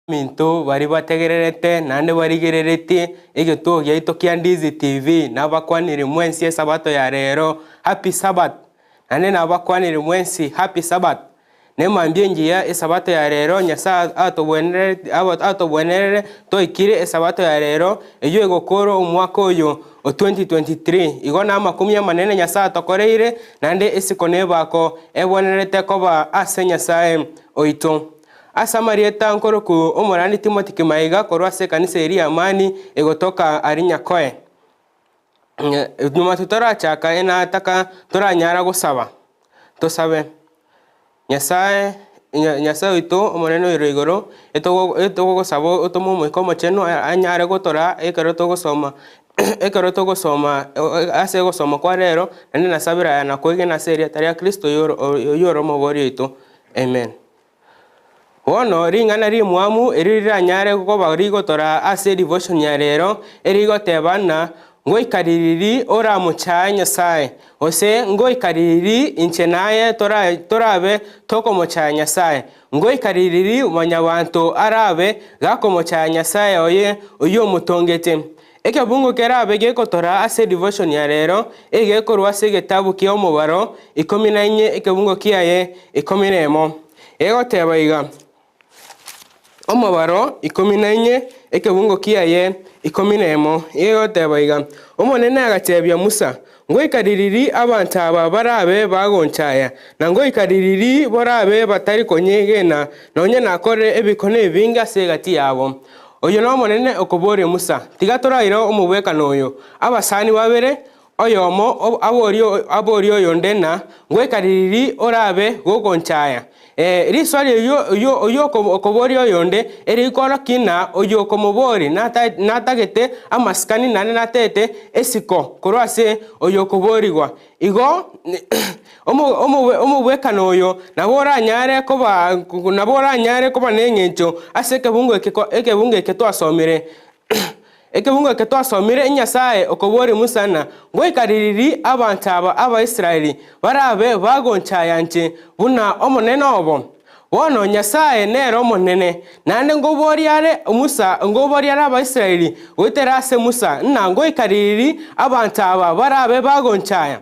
Minto baria bategererete naende barigereretie egetuo giaito kia Ndizi TV nabakwanire mwensi esabato ya rero Happy Sabbath! Naende nabakwanire mwensi Happy Sabbath! Nemambia engiya esabato ya rero Nyasae atobwenerere toikire esabato ya rero eyio egokora omwaka oyo o 2023. Igo namakumia amanene Nyasae atokoreire naende isiko nebako ebwenerete koba ase Nyasae oito. Ase amarieta nkoroku omorani Timothy Kimaiga korwa ase ekanisa eria y'Amani egotoka aria Nyakoe. Nyuma totarachaka enataka toranyara gosaba. Tosabe. Nyasae Nyasae oito omonene oire igoro, etogogosaba otome omoika omochenu anyare gotoraa ekero togosoma ekero togosoma ase ogosoma kwa rero, naende nasabire aya na koegena ase erieta ria Kristo oyio ore omobori oito. Amen. Bono ring'ana rimwamu eri riranyare koba rigotoraa ase edevotion ya rero, erigoteba ng'a ngoika ririri oramochae Nyasae, gose ngoika ririri inche naye torabe tokomochaya Nyasae, ngoika ririri mwanyabanto arabe gakomochaya Nyasae oye oyio omotongete. Ekebungo kerabe gegotoraa ase edevotion ya rero egekorwa ase egetabu kia Omobaro ikomi na inye ekebungo kiaye ikomi nemo. Egoteba iga, Omobaro ikomi na inye ekebungo kiaye ikomi nemo egoteba iga, Omonene agatebia Musa, Ngoika ririri abanto aba barabe bagonchaya, na ngoika ririri borabe batari konyegena, nonya nakorire ebikone ebinge ase egati yabo. Oyio n'Omonene okoboria Musa, Tiga toraire omobwekano oyo, abasani babere, oyomo aborie oyonde ng'a, Ngoika ririri orabe gogonchaya? Ee, riswali erio oyio oyio okoboria oyonde erikorokia ng'a oyio okomoboria natagete amasikani naende natagete esiko korwa ase oyo okoborigwa. Igo omobwekano oyo nabo oranyare koba nabo oranyare koba neng'encho ase ekebungo eke ekebungo eke twasomire. Ekebungo eke twasomire Nyasae okoboria Musa ng'a, Ngoika ririri abanto aba Abaisraeli barabe bagonchaya inche buna Omonene obo? Bono Nyasae nere Omonene, naende ngoboria are Musa, ngoboria are Abaisraeli goetera ase Musa, ng'a ngoika ririri abanto aba barabe bagonchaya?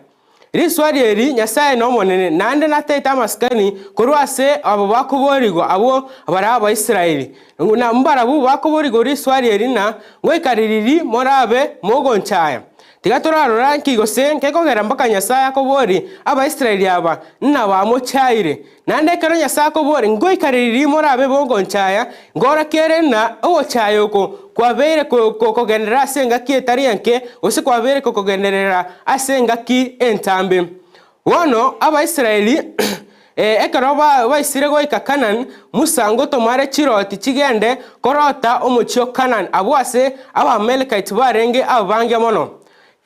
Riswali eri, Nyasae n'Omonene, naende nataete amasikani korwa ase abo bakoboorigwa, abwo bare Abaisraeli. Na mbarabwo bakoboorigwa riswali eri ng'a, Ngoika ririri morabe mogonchaya? Tiga torarora nki gose nkekogera mpaka Nyasae akoboorie Abaisraeli aba ng'a bamochaire. Naende ekero Nyasae akobooria, Ngoika ririri morabe mogonchaya? Nkoorokia ere ng'a ogochaya oko kwabeire kokogenderera ase engaki etari enke, gose kwabeire kokogenderera ase engaki entambe. Bono Abaisraeli ekero baisire goika Kanani, Musa ngotoma are chiroti chigende korota omochie o Kanani, abwo ase Abaamalekite barenge abange mono.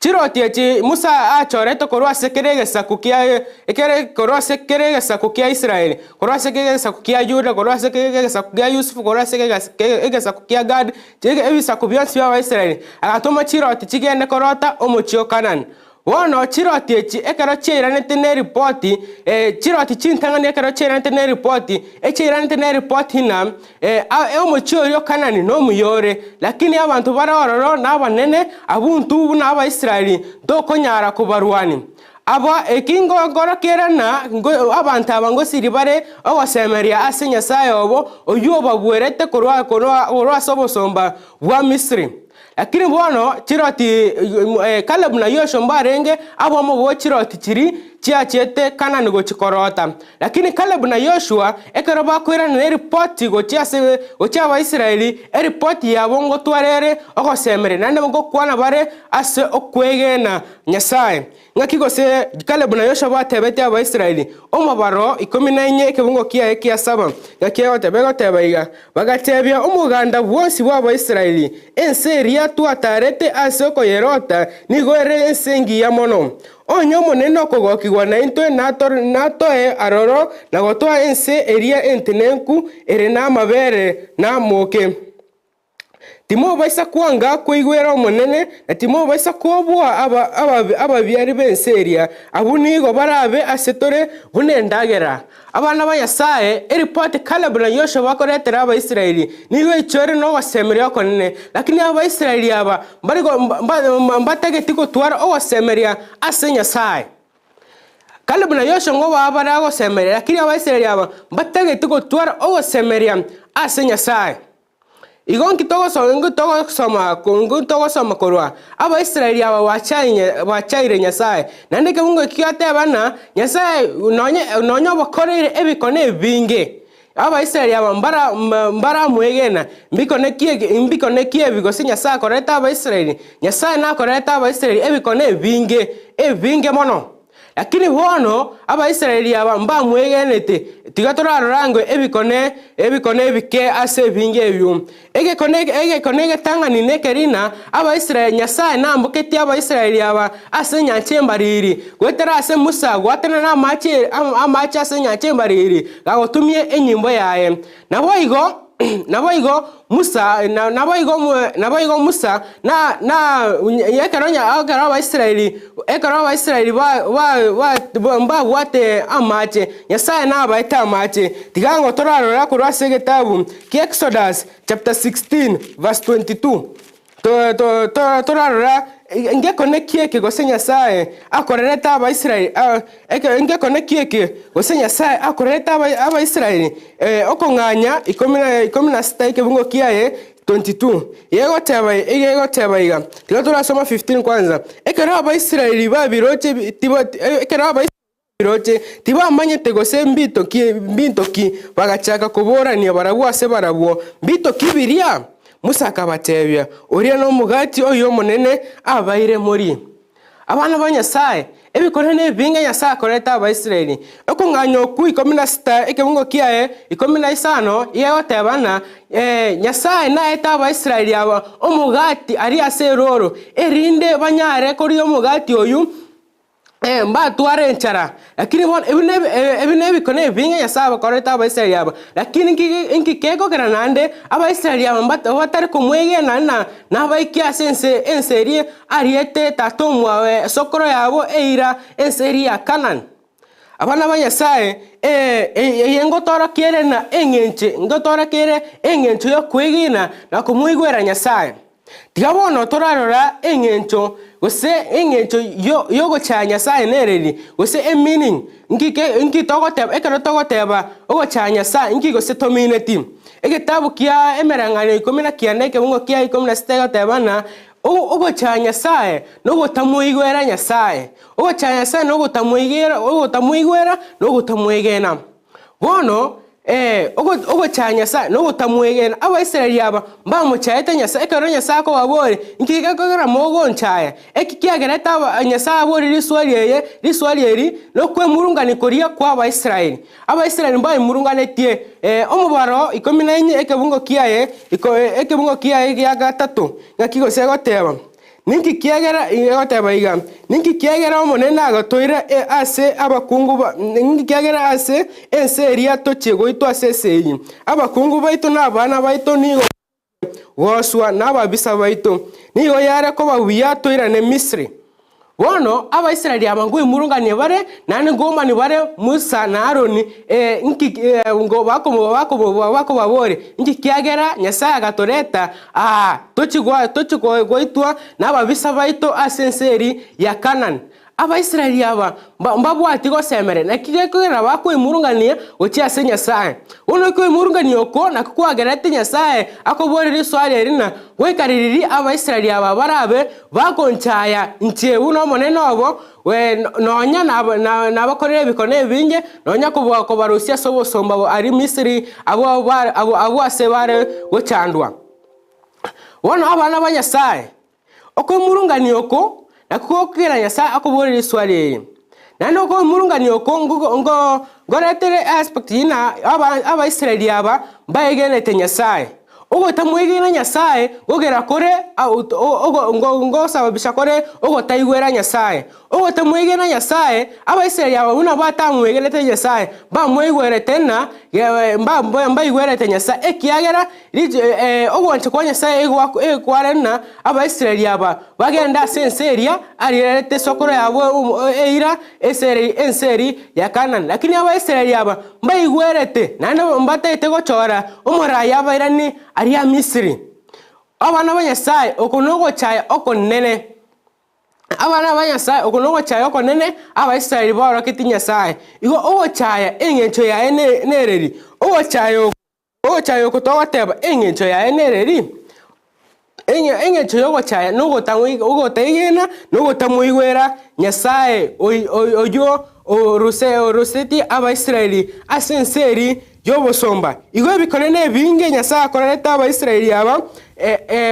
Chiroti echi Musa achorete korwa ase kera egesaku kia ekere korwa ase kera egesaku kia Israeli, korwa ase kera egesaku kia Yuda, korwa ase kera egesaku kia Yusufu, korwa ase kera egesaku kia Gadi, ebisaku bionsi bi'Abaisraeli, agatoma chiroti chigende korota omochie o Kanani. Bono chiroti echi ekero chiairanete neripoti, chiroti chintang'ani ekero chiairanete neripoti, echiairanete neripoti ng'a omochie oria o Kanani nomuya ore, lakini abanto bare ororo nabanene, abwo intwe buna Abaisraeli ntokonyara kobarwania. Aba eki nkorokia ng'a abanto aba ngosiria bare ogosemeria ase Nyasae obo, oyio obabuerete korwa korwa ase obosomba bwa Misiri. Lakini bono chiroti Kalebu na Yoshua mbarenge abamo bo chiroti chiria chiachiete Kanani gochia korota. Lakini Kalebu na Yoshua ekero bakoirana neripoti gochia ase gochia Abaisraeli, eripoti yabo ngotwara ere ogosemeria, naende ngokwana bare ase okwegena Nyasae. Ng'aki gose Kalebu na Yoshua batebetie Abaisraeli, omobaro ikomi na inye ekebungo kiaye kia saba, ng'aki egoteba? Egoteba iga, Bagatebia omoganda bwonsi bw'Abaisraeli, Ense eria twataarete ase okoyerota nigo ere ense engiya mono. Onye Omonene okogokigwa naintwe natoe aroro na gotoa ense eria entenenku ere namabeere na amooke. Timobaisa kwanga koigwera Omonene, na timobaisa koboa ababiari b'ense eria, abwo nigo barabe ase tore buna endagera. Abana ba Nyasae, eripoti Kalebu na Yoshua bakoretera Abaisraeli nigo eichore nogosemeria okonene. Lakini Abaisraeli aba mbatageti gotwara ogosemeria ase Nyasae. Kalebu na Yoshua nigo baba bare agosemeria, lakini Abaisraeli aba mbatageti gotwara ogosemeria ase Nyasae. Igo nki togosoma korwa Abaisraeli aba bachaire Nyasae? Naende ekebungo eki kiateba ng'a Nyasae nonya obakoreire ebikone ebinge, Abaisraeli aba mbaramwegena. Mbikone ki ebi gose Nyasae akorerete Abaisraeli? Nyasae nakorerete Abaisraeli ebikone ebinge, ebinge mono. Lakini bono Abaisraeli aba mbamwegenete, tiga torarorange ebikone ebikone ebike ase ebinge ebio. Egekone egekone egetang'ani nekeri ng'a Abaisraeli Nyasae namboketie Abaisraeli aba ase enyancha embariri, goetera ase Musa gwatanana amache amache ase enyancha embariri, gagotumia enyimbo yaye. Naboigo naboigo Musa naboigo naboigo Musa na na ekero ekero Abaisraeli ekero Abaisraeli ba ba mbabwate amache, Nyasae nabaete amache. Tiga ng'o torarora korwa ase egetabu kia Exodus chapter 16 verse 22. Torarora ngekone ki eke gose Nyasae akorerete Abaisraeli, ngekone ki eke gose Nyasae akorerete Abaisraeli, Okong'anya ikomi na sita ekebungo kiaye 22, egegoteba egegoteba iga, tiga torasoma 15 kwanza, Ekero Abaisraeli babiroche ekero Abaisraeli Roche, tibamanyete gose mbito ki, mbinto ki, bagachaka koborania barabwo ase barabwo, Mbito ki biria? Musa akabatebia, Oria nomogati oyio Omonene abaeire morie. Abana ba Nyasae, ebikone nebinge Nyasae akorete Abaisraeli. Okong'anya okwo ikomi na sita ekebungo kiaye ikomi na isano iga egoteba ng'a Nyasae naete Abaisraeli aba omogati aria ase erooro, erinde banyare koria omogati oyio mbatware enchara, lakini bono ebi nebi ebi nebikone ebinge Nyasae abakorerete Abaisraeli aba, lakini nki nki kegokera naende Abaisraeli aba mbata batari komwegena ng'a nabaikie ase ense ense eria ariete tata omwabo sokoro yabo eira ense eria ya Kanani. Abana ba Nyasae, eye ngotorokia ere na eng'encho ngotorokia ere eng'encho y'okwegena na komoigwera Nyasae. Tiga bono torarora eng'encho gose eng'encho y'ogochaya Nyasae nereri, gose emeaning, nki ke nki togoteba ekero togoteba ogochaya Nyasae nki gose tomineti. Egetabu kia Emereng'anio ikomi na kianda ekebungo kia ikomi na sita egoteba ng'a ogochaya Nyasae nogotamoigwera Nyasae, ogochaya Nyasae nogotamoigera ogotamoigwera na ogotamwegena. Bono ogochaya Nyasae na ogotamwegena. Abaisraeli aba mbamochaete Nyasae, ekero Nyasae akobaboria, Inki gekogera mogonchaya? Eki kiagerete aba Nyasae aborie riswali eye, riswali eri nokwemurungania koria kw'Abaisraeli. Abaisraeli mbaemurunganetie omobaro ikomi na inye ekebungo kiaye ekebungo kiaye gia gatato, ng'aki gose egoteba. Ninki kiagera egoteba iga, Ninki kiagera Omonene agotoira ase abakungu ba ninki kiagera ase ense eria tochie goitwa ase esegi? Abakungu baito na abana baito nigo goswa nababisa baito, nigo yare koba buya toirane Misiri. Bono Abaisraeli aba nkoimurungania bare, naende nkomani bare Musa na Aroni, ee, nki bakobaboria, Inki kiagera Nyasae agatoreta aa tochie tochie goitwa nababisa baito ase ense eria ya Kanani? Abaisraeli aba mbabwati gosemeria, naki gekogera bakoimurungania gochia ase Nyasae. Bono okoimurungania oko nakwo kwagerete Nyasae akoboria riswali eri ng'a, Goika ririri Abaisraeli aba barabe bagonchaya inche buna Omonene obo, nonya nabakorire ebikone ebinge, nonya kobarusia ase obosomba aria Misiri, abwo ase bare gochandwa. Bono abana ba Nyasae, okwemurungania oko nakwo gokogera Nyasae akoborie riswali eri. Naende okwemurungania oko ngoretere aspect ng'a Abaisraeli aba mbaegenete Nyasae. Ogotamwegena Nyasae ngogera kore ngosababisha kore ogotaigwera Nyasae. Ogotamwegena Nyasae, Abaisraeli aba buna batamwegenete Nyasae, mbamweigwerete na mbaigwerete Nyasae, ekiagera ogwancha kwa Nyasae ekware ng'a Abaisraeli aba bagende ase ense eria ariererete esokoro yabo eira, ense eria ya Kaanani. Lakini Abaisraeli aba mbaigwerete, naende mbatagete gochora omoraai abairanie aria Misiri. Abana ba Nyasae, oko nogochaya okonene. Abana ba Nyasae, oko nogochaya okonene Abaisraeli baoroketie Nyasae. Igo ogochaya engencho yaye nereri? Ogochaya oko ogochaya oko togoteba engencho yaye nereri? Engencho y'ogochaya nogotaigena na ogotamoigwera Nyasae oyio orusetie Abaisraeli ase ense eria y'obosomba. Igo ebikone nebinge Nyasae akorerete Abaisraeli aba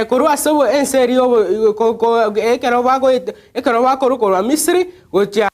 korwa ase ense eria ekero bakorwa korwa Misiri gochia.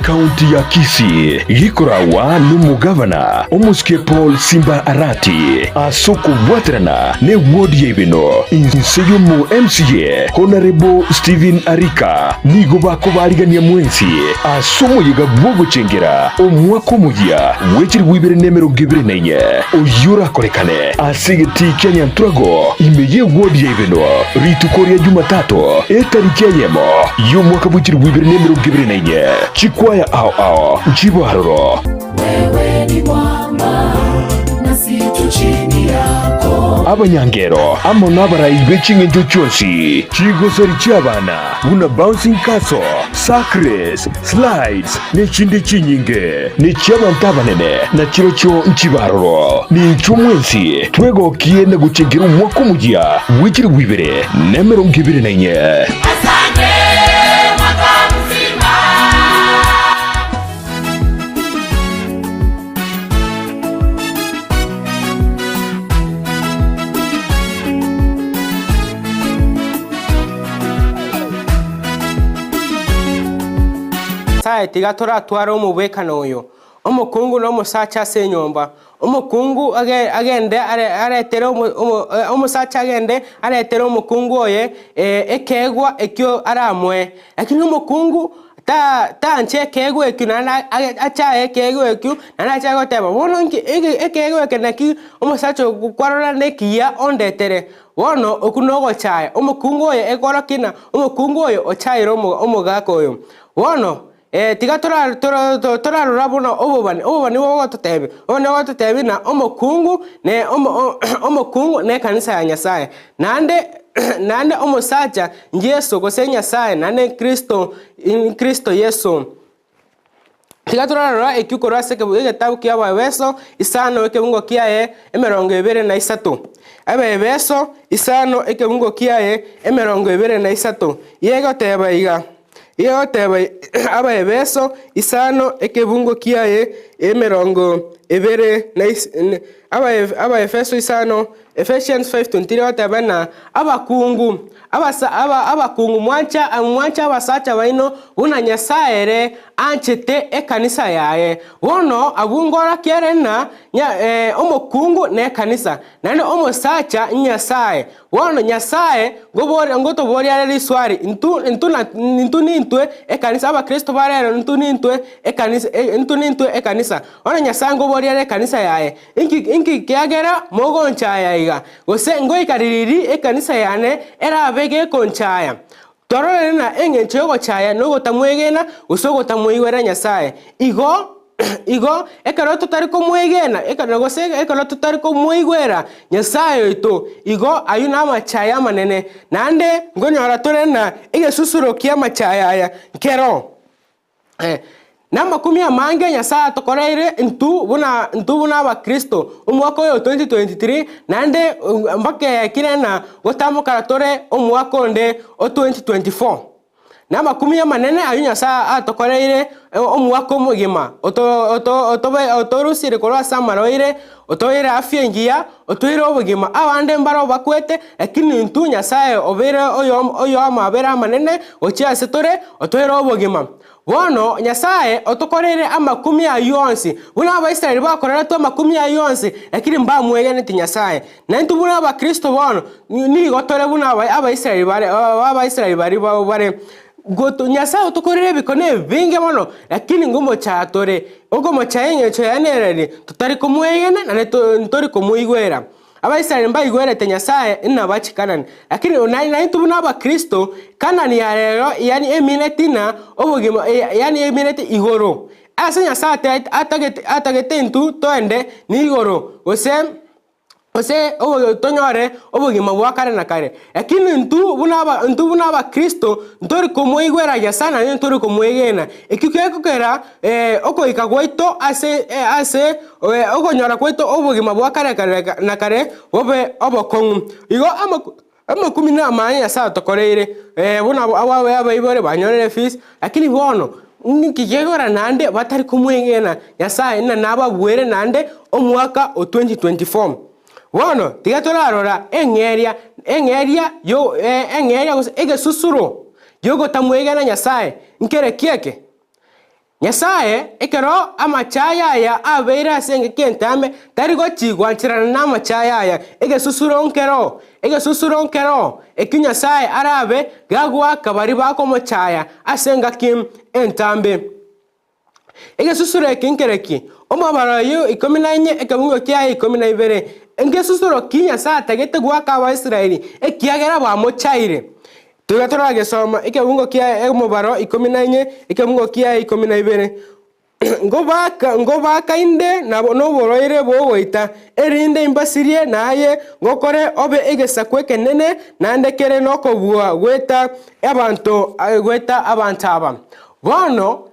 Ekaunti ya Kisii gekoragwa nomogavana omosike Paul Simba Arati ase okobwaterana ne ward ya Ibeno inse yomo MCA Honourable Stephen Arika nigo bakobarigania mwensi ase omoyega bw'ogochengera omwaka omoyia bw'echilifu ibere na emerongo ebere na inye oyio orakorekane ase egetii kia Nyanturago ime y'ewodi ya Ibeno rituko ria Jumatato etariki eyemo y'omwaka bw'echilifu ibere na emerongo ebere na inye. Chikwaya ao ao nchibe aroro. Wewe ni mwamba nasi tu chini yako. Abanyangero amo nabarai be ching'encho chionsi, chigosori chi'abana buna bouncing castle, sack race, slides, ne chinde chinyinge, ne chi'abanto abanene, na chirochio nchibe aroro. Ninchwo mwensi twegokie na gochengera omwaka omoyia bwe chilifu ibere na emerongo ebere na inye. Asante mwaka mzima. Nyasae tiga toratware omobwekano oyo, omokungu na omosacha ase enyomba. Omokungu agende aretere omosacha agende aretere omokungu oye ekeegwa ekio aramoe. Lakini omokungu tanche ekeegwa ekio naende achaye ekeegwa ekio, naende achake goteba bono inki ekeegwa eke naki omosacha oyo kwarora nekiya ondetere. Bono okwo nogochaya omokungu oyo ekorokia ng'a omokungu oyo ochaire omogaka oyo. Bono tiga torarora buna obobani, obobani bogototebia, obobani bogototebia ng'a omokungu ne omokungu ne ekanisa ya Nyasaye, naende naende omosacha Yeso gose Nyasaye naende Kristo Kristo Yeso. Tiga torarora ekio korwa ase egetabu kia Abaefeso isano ekebungo kiaye emerongo ebere na isato. Abaefeso isano ekebungo kiaye emerongo ebere na isato, iga egoteba iga. Iga egoteba Abaefeso isano ekebungo kiaye emerongo ebere na Abaefeso isano. Ephesians 5:23 egoteba ng'a abakungu abasa aba abakungu mwancha mwanche abasacha baino buna Nyasae ere anchete ekanisa yaye. Bono abwo ngorokia ere ng'a nya omokungu nekanisa, naende omosacha Nyasae. Bono Nyasae ngobori ngotoboria are riswari, intwe intwe na intwe nintwe ekanisa, abakristo ba rero intwe nintwe ekanisa intwe nintwe ekanisa. Bono Nyasae ngoboria are ekanisa yaye, inki inki kiagera mogonchaya iga? Gose ngoika ririri ekanisa yane erabe gekonchaya? Torore ng'a engencho y'ogochaya nogotamwegena gose ogotamoigwera Nyasae. Igo igo ekero totari komwegena ekero gose ekero totari komoigwera Nyasae oito, igo ayio namachaya amanene, naende nkonyora tore na egesusuro ki'amachaya aya nkero. Namakumia amange Nyasae atokoreire intwe buna intwe buna abakristo omwaka oyo o 2023 naende mpaka ekire na gotamokana tore omwaka onde o 2024. Namakumia amanene ayio Nyasae atokoreire omwaka omogima oto oto otobe otorusire korwa ase amarwaire, otoire afya engiya, otoire obogima. Abande mbaro bakwete, lakini intwe Nyasae obeire oyo oyo amabera amanene gochia ase tore, otoire obogima. Bono Nyasae otokoreire amakumia ayio onsi, buna Abaisraeli bakoreretwe amakumia ayio onsi, lakini mbamwegeneti Nyasae. Naintwe buna Abakristo bono, nigo tore buna Abaisraeli bare Abaisraeli baria bare. Goto Nyasae otokoreire ebikone ebinge mono, lakini ngomochaya tore. Okomochaya engencho yaye nereri, totari komwegena naende ntori komoigwera. Abaisraeli mbaigwerete Nyasae inabachie Kanani, lakini naintwe buna Abakristo, Kanani ya rero yaani emineti na obogima yaani emineti igoro. Ase Nyasae atagete atagete intwe toende nigoro gose gose tonyore obogima bwa kare na kare. Lakini intwe buna aba intwe buna abakristo ntori komoigwera Nyasae naende ntori komwegena. Ekio gekogera ogoika gwaito ase ase okonyora gwaito obogima bwa kare na kare bobe obokong'u. Igo amakumi na amaya Nyasae atokoreire buna abaibori banyorire fees, lakini bono ninki gekogera naende batari komwegena Nyasae ng'a nababuere naende omwaka o 2024. Bono tiga torarora eng'eria eng'eria yo eng'eria gose egesusuro giogotamwegena Nyasae nkere ki eke? Nyasae, ekero amachaya aya abeire ase engaki entambe, tari gochi gwancherana namachaya aya. Egesusuro nkeroo, egesusuro nkeroo, ekio Nyasae arabe gagoaka baria bakomochaya ase engaki entambe. Egesusuro eke nkereki? Omobaro oyio ikomi na inye, ekebungo kiaye ikomi na ibere. Ngesusuro ki Nyasae atagete goaka Abaisraeli, ekiagera bamochaire? Tiga toragesoma ekebungo kia omobaro ikomi na inye, ekebungo kiaye ikomi na ibere. Ngobaka ngobaka inde nabo noborwaire bw'ogoita, erinde imbasirie, na aye ngokore obe egesaku ekenene, naende kere nokobua goeta abanto goeta abanto aba. Bono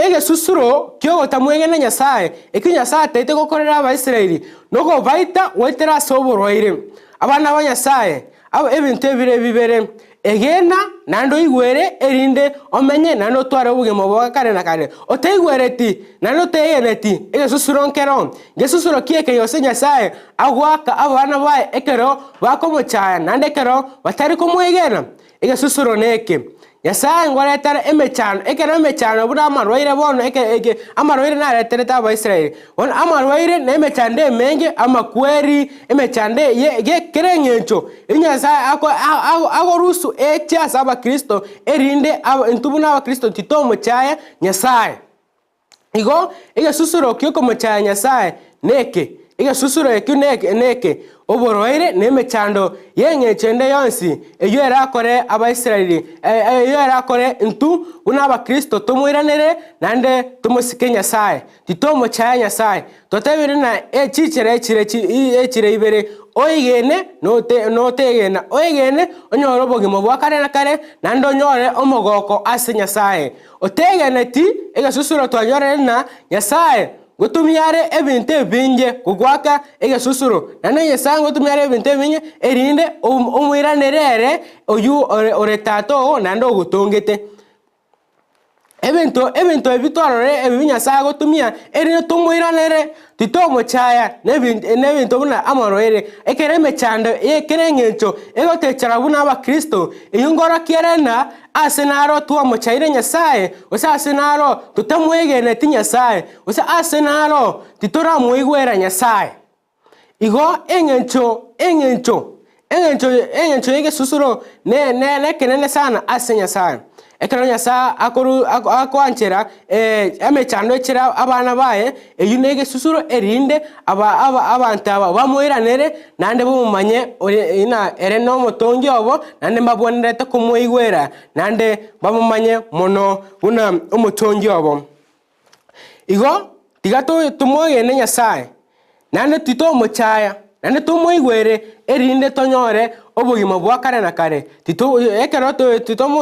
Egesusuro ki'ogotamwegena Nyasae, ekio Nyasae ataete gokorera Abaisraeli, nokobaita goetera ase oborwaire. Abana ba Nyasae, ebinto ebire bibere, egena naende oigwere, erinde omenye naende otware obogima bwa kare na kare. Otaigwereti naende otegeneti, egesusuro nkero. Ngesusuro ki eke gose Nyasae agoaka abana baye ekero bakomochaya naende ekero batari komwegena? Egesusuro neke, Nyasae ngoretare emechando, ekero emechando buna amarwaire bono eke eke amarwaire nareterete Abaisraeli, bono amarwaire na emechando emenge, amakweri, emechando eye ge kera eng'encho Nyasae ako a- a- agorusu eche ase abakristo erinde aba intwe buna abakristo titomochaya Nyasae. Igo egesusuro ki'okomochaya Nyasae neke, egesusuro ekio neke, oborwaire na emechando y'engencho ende yonsi eyio erakore Abaisraeli, eyio erakore intwe buna abakristo tomoiranere naende tomosike Nyasae, titomochaya Nyasae. Totebire ng'a chichera echire echire ibere, oegene na otegena, oegene onyore obogima bwa kare na kare, naende onyore omogoko ase Nyasae. Otegeneti egesusuro twanyorire ng'a Nyasae ngotumia are ebinto ebinge gogoaka egesusuro, naende Nyasae ngotumia are ebinto ebinge erinde omoiranere ere oyio ore Tata oo naende ogotongete. Ebinto ebinto ebi twarorire ebi Nyasae agotumia, erinde tomoiranere, titomochaya nebin nebinto buna amarwaire. Ekero emechando ye kera eng'encho egotechera buna abakristo, eyio nkorokia ere ng'a ase naro twamochaire Nyasae, gose ase naro totamwegeneti Nyasae, gose ase naro titoramoigwera Nyasae. Igo eng'encho eng'encho eng'encho eng'encho y'egesusuro ne ne nekenene sana ase Nyasae. Ekero Nyasae akoru ako akoanchera emechando echire abana baye, eyio na egesusuro erinde aba aba abanto aba bamoiranere naende bamomanye ore ng'a ere nomotongi obo, naende mbabwenerete komoigwera, naende bamomanye mono buna omotongi obo. Igo tiga tomwegene Nyasae, naende titomochaya, naende tomoigwere, erinde tonyore obogima bwa kare na kare. Tito ekero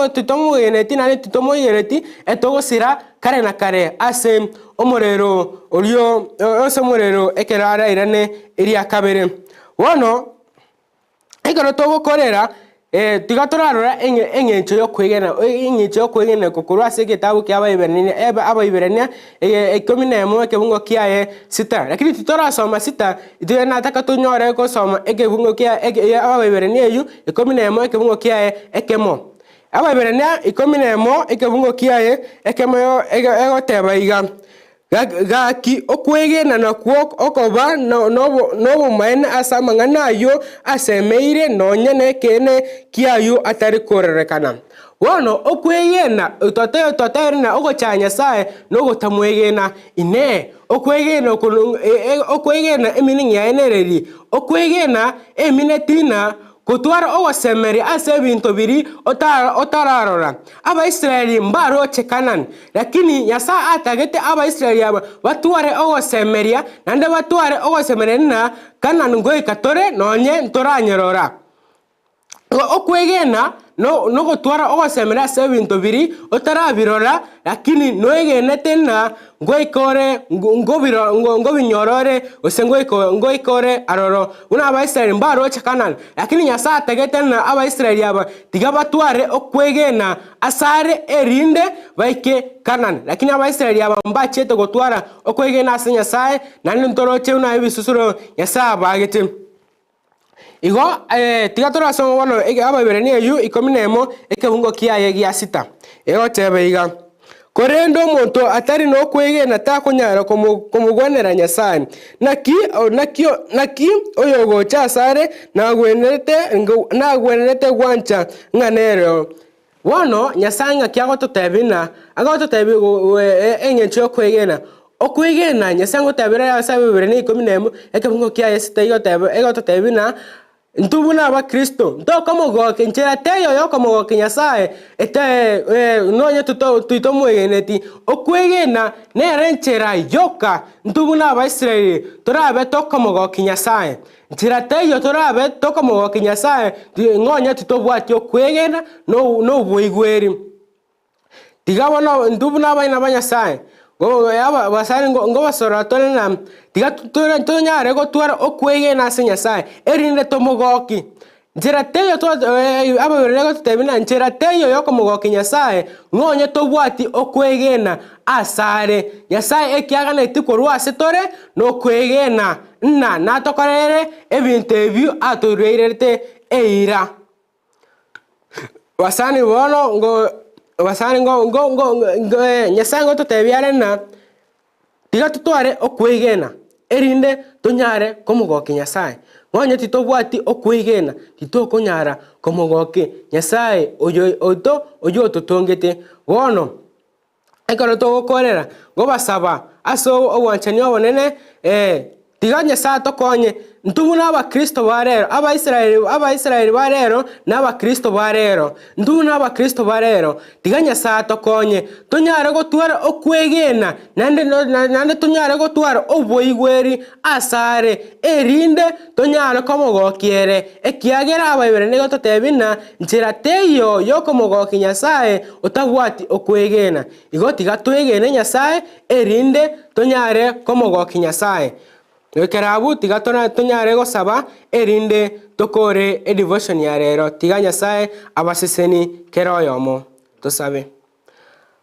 titomwegeneti naende titomoigereti, etogosira kare na kare ase omorero orio ase omorero ekero arairane eria kabere. Bono. Ekero togokorera, tiga torarora eng'encho y'okwegena, eng'encho y'okwegena oko korwa ase egetabu kia Abaebrania, Abaebrania ikomi na emo ekebungo kiaye sita. Lakini titorasoma sita, intwe nataka tonyore gosoma ekebungo kia Abaebrania eywo ikomi na emo ekebungo kiaye ekemo. Abaebrania ikomi na emo ekebungo kiaye ekemo egoteba iga. Gaki okwegena nakwo okoba nobomaene ase amang'ana ayio asemeire, nonya nekeene ki'ayio atari kororekana. Bono okwegena totebe ng'a ogochaya Nyasae nogotamwegena. Inee! Okwegena oko okwegena emeaning yaye nereri? Okwegena emineti ng'a gotwara ogosemeria ase ebinto biria otararora. Abaisraeli mbaroche Kanani, Lakini Nyasae atagete Abaisraeli aba batware ogosemeria, naende batware ogosemeria ng'a Kanani ngoika tore nonye ntoranyerora. Igo okwegena no nogotwara ogosemeria ase ebinto biria otarabirora, lakini noegenete ng'a ngoika ore ngobiro ngobinyora ore gose ngoika ngoika ore aroro. Buna Abaisraeli mbaroche Kanani, lakini Nyasae atagete ng'a Abaisraeli aba tiga batware okwegena Asare erinde baike Kanani. Lakini Abaisraeli aba mbachiete gotwara okwegena ase Nyasae, naende ntoroche buna ebisusuro Nyasae abaagete. Igo tiga torasome bono Abaebrania eyio ikomi na emo ekebungo kiaye gia sita, egoteba iga, Korende omonto atari nokwegena takonyara komogwenera Nyasae. Naki naki naki oyogocha asare nagwenerete nagwenerete gwancha ng'a nereo. Bono Nyasae ng'aki agototebia ng'a agototebia eng'encho y'okwegena. Okwegena Nyasae ngotebera ase Abaebrania ikomi na emo ekebungo kiaye sita igoteba egototebia ng'a Intwe buna abakristo ntokomogokia enchera teiyo yokomogokia Nyasae ete nonye titomwegeneti. Okwegena nere enchera yoka intwe buna Abaisraeli torabe tokomogokia Nyasae. Nchera teiyo torabe tokomogokia Nyasae nonye titobwati okwegena na oboigweri. Tiga bono intwe buna abana ba Nyasae, abasani ngobasora tore ng'a tiga tonyare gotwara okwegena ase Nyasae, erinde tomogokie. Nchera teiyo abaibori bagototebia ng'a nchera teiyo yokomogokia Nyasae nonye tobwati okwegena asare. Nyasae ekiaganeti korwa ase tore nokwegena ng'a natokorere ebinto ebio atoruerete eira. Basani bono ngo basani ngo ngo ngo ngo Nyasae ngototebia are ng'a tiga totware okwegena erinde tonyare komogokia Nyasae. Nonye titobwati okwegena titokonyara komogokia Nyasae oyo oito oywo ototongete. Bono. Ekero togokorera, ngobasaba ase obwanchani obonene, ee, tiga Nyasae atokonye intwe buna abakristo ba rero, Abaisraeli Abaisraeli ba rero na abakristo ba rero, intwe buna abakristo ba rero, tiga Nyasae atokonye tonyare gotwara okwegena naende naende tonyare gotwara oboigweri asare, erinde tonyare komogokia ere, ekiagera Abaibere nigo totebia ng'a nchera teiyo y'okomogokia Nyasae otabwati okwegena. Igo tiga twegene Nyasae, erinde tonyare komogokia Nyasae. Goikera abwo tiga tonyare gosaba, erinde tokore edevotion ya rero. Tiga Nyasae abaseseni kera oyomo. Tosabe.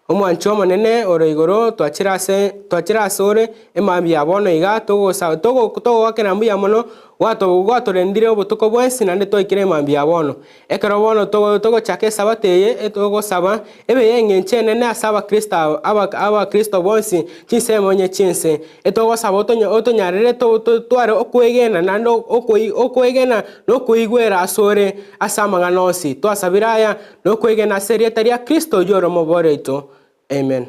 Omwanchi Omonene ore igoro, twachire ase twachire asore emambia ya bono iga, togosa togo togogoakera mbuya mono, gwato gwatorendire obotuko bwensi naende twaikire emambia ya bono. Ekero bono togo togochaka esabato eye etogosaba, ebe y'eng'encho enene ase abakristo aba aba abakristo bonsi chinsemo onye chi'ense. Etogosaba otonye otonyarere to totware okwegena naende okoi okwegena na okoigwera asore ase amang'ana onsi. Twasabire aya Nokwegena ase erieta ria Kristo oyio ore Omobori oito. Amen.